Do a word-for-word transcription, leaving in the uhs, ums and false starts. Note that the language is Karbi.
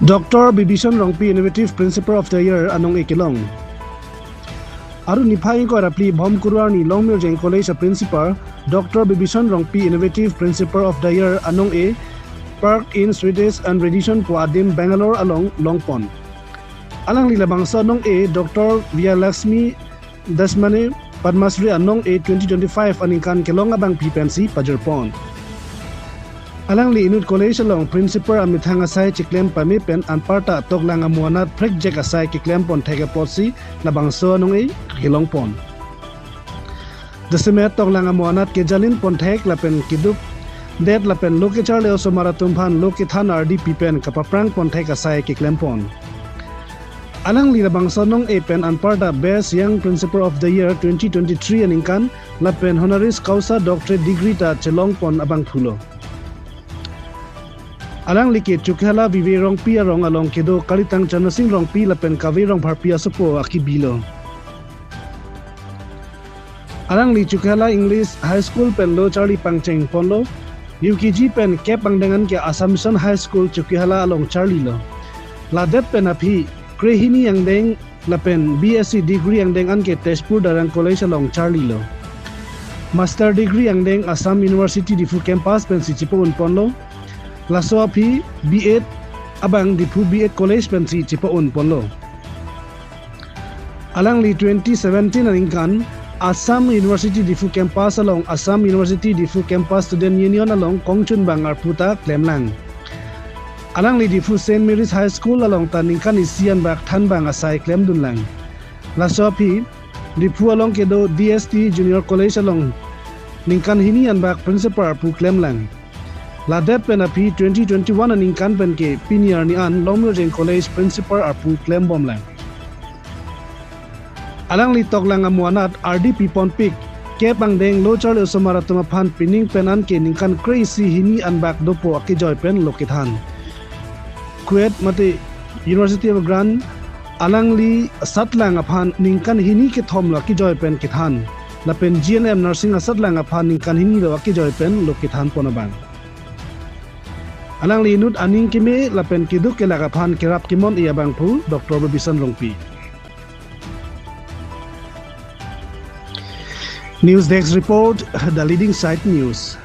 Doctor Bibison Rongpi Innovative Principal of the Year anong-e kelong. Aru niphai ingkoi ra phli Bhomkuru arni Longmirjeng College a Principal, Doctor Bibison Rongpi Innovative Principal of the Year anong-e Park in Swedish and Radisson pu adim Bangalore along longpon. Alangli labangso anong-e Doctor Vijayalakshmi Deshmane Padma Shri anong-e twenty twenty-five aningkan kelong abangpi pensi pajirpon. Alangli inut college along principal amethang asai chiklem pame pen anparta toklang amo anat phrekjek asai keklem ponthek apotsi labangso anong-e kelongpon. Jasemet toklang amo anat kejalin ponthek lapen keduk det lapen lo kecharli osomar atum aphan lo kethan ardi pi pen kapaprang ponthek asai keklempon. Alangli labangso anong-e pen anparta Best Young Principal of the Year twenty twenty-three aningkan lapen honoris causa doctorate degree ta chelongpon abangphulo. Alangli ke Chokihola Vive Rongpi arong along kedo Kalitang Chanasing Rongpi lapen Kave Rongpharpi asopo akibilo. Alangli Chokihola English High School pen lo charli pangchengponlo. U K G pen kep angdeng anke Assumption High School Chokihola along charlilo. Ladet pen aphi krehini angdeng lapen B Sc degree angdeng anke Tezpur Darang College along charlilo. Master degree angdeng Assam University Diphu campus pensi chipo-unponlo. Laso aphi B.Ed abang Diphu B.Ed College pensi chipo-unponlo. Alangli twenty seventeen aningkan Assam University Diphu campus along Assam University Diphu Campus Student Union along kongchunbang arpu ta klemlang. Alangli Diphu Saint Mary's High School along ta ningkan isi anbak thanbang asai klemdunlang. Laso aphi Diphu along kedo D S T Junior College along ningkan hini anbak principal arpu klemlang. Ladet pen aphi twenty twenty-one aningkan pen ke pini arni an Longmirjeng College principal arpu klembomlang. Alangli toklang amo anat ardi piponpik kep angdeng lo charli osomar atum aphan pining pen anke ningkan kre-isi hini anbak dopo akejoi pen lo kethan. KUET mate University of Grant alangli satlang aphan ningkan hini kethom lo akejoi pen kethan. Lapen G N M nursing asatlang aphan ningkan hini lo akejoi pen lo kethanpon abang. Alangli inut aning keme lapen keduk kelak aphan kerap kemon-e abangphu Doctor Bibison Rongpi. News Desk Report, The Leading Side News.